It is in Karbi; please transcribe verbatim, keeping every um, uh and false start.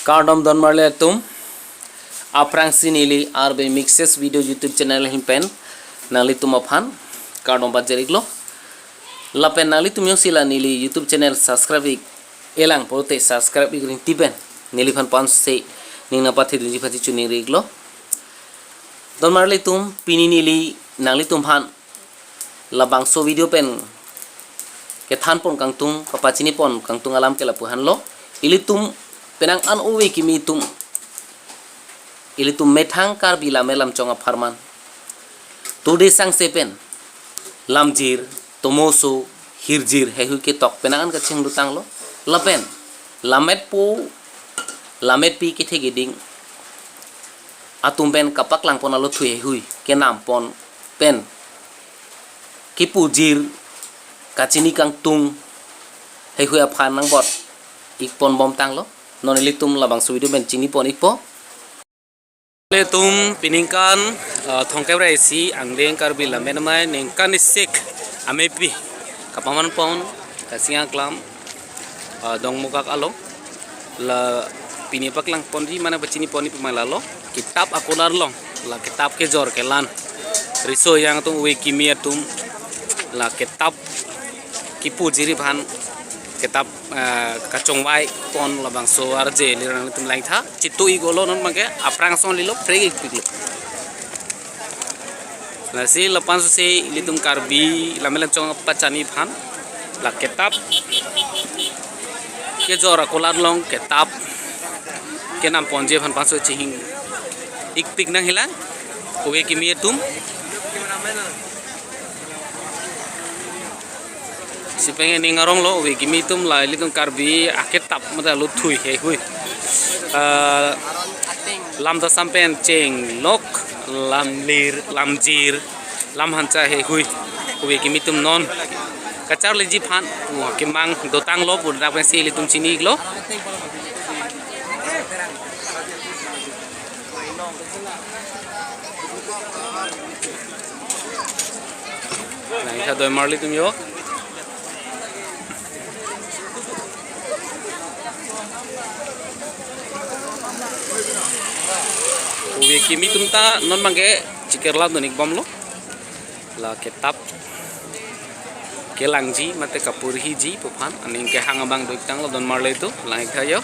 Kardom donmarli atum, aphrangsi neli Arbe Mixes Video YouTube channel ahin pen nanglitum aphan kardom pajir-iklo. Lapen nanglitum jongsi la neli YouTube channel subscribe-ik-elang pulote subscribe-ik ringti pen neliphan pon se ning nangpathedunji aphan si choningri-iklo. Donmarli atum, pini neli nanglitum aphan labangso video pen kethanpon kangtung, kapachinipon kangtung alam ke lapu-anlo. Ilitum penang an ove kimi atum, ilitum methang Karbi Lammet Lamchong apharman, tode sangse pen lamjir, tomoso, hirjir heihui ketok penang an kachingdutanglo. Lapen lammetpo lammetpi kethe keding atum pen kapaklangpon alotthui heihui kenampon pen kipujir, kachini kangtung heihui aphan nangbot-ikpon bomtanglo. Non ilitum labangso video pen chinipon-ikpo. Ilitum piningkan, uh, thomkep ra isi angdeng Karbi Lammet Amei ningkan isik amepi kapamanpon Kasing Aklam, uh, Dongmukak along. La pini paklangponji mane pachiniponji pemai lalo, kitap akolar along la kitap kejor kelan, riso ejang atum, ove kimi atum la kitap kipujir aphan kitap, eh, kachongvaipon labangso arje lir nanglitum langtha. Chitu-iklo, non abangke aphrang ason lilo, prek-ikpiklo. Lasi lapuson si ilitum Karbi Lammet Lamchong pachini aphan la kitap kejor akolar along kitap kenamponji aphan lapuson chihing-ikpik nangjilang, ove kimi atum. Si pengen ning aronglo, ove kimi atum, la ilitum Karbi akitap mate alotthui heihui. Ah, lam dasam pen chenglok, lamlir, lamjir, lamhancha heihui, ove kimi atum non kacharliji aphan pu akemang dotanglo pu dak pensi ilitum chini-iklo. Langtha donmarli atum jo. Ove kimi atum ta non abangke chikirla dun-ikbomlo. La kitap kelangji mate kapurhiji pu aphan aning kehang abang do-iktanglo donmarli atum, langtha jo.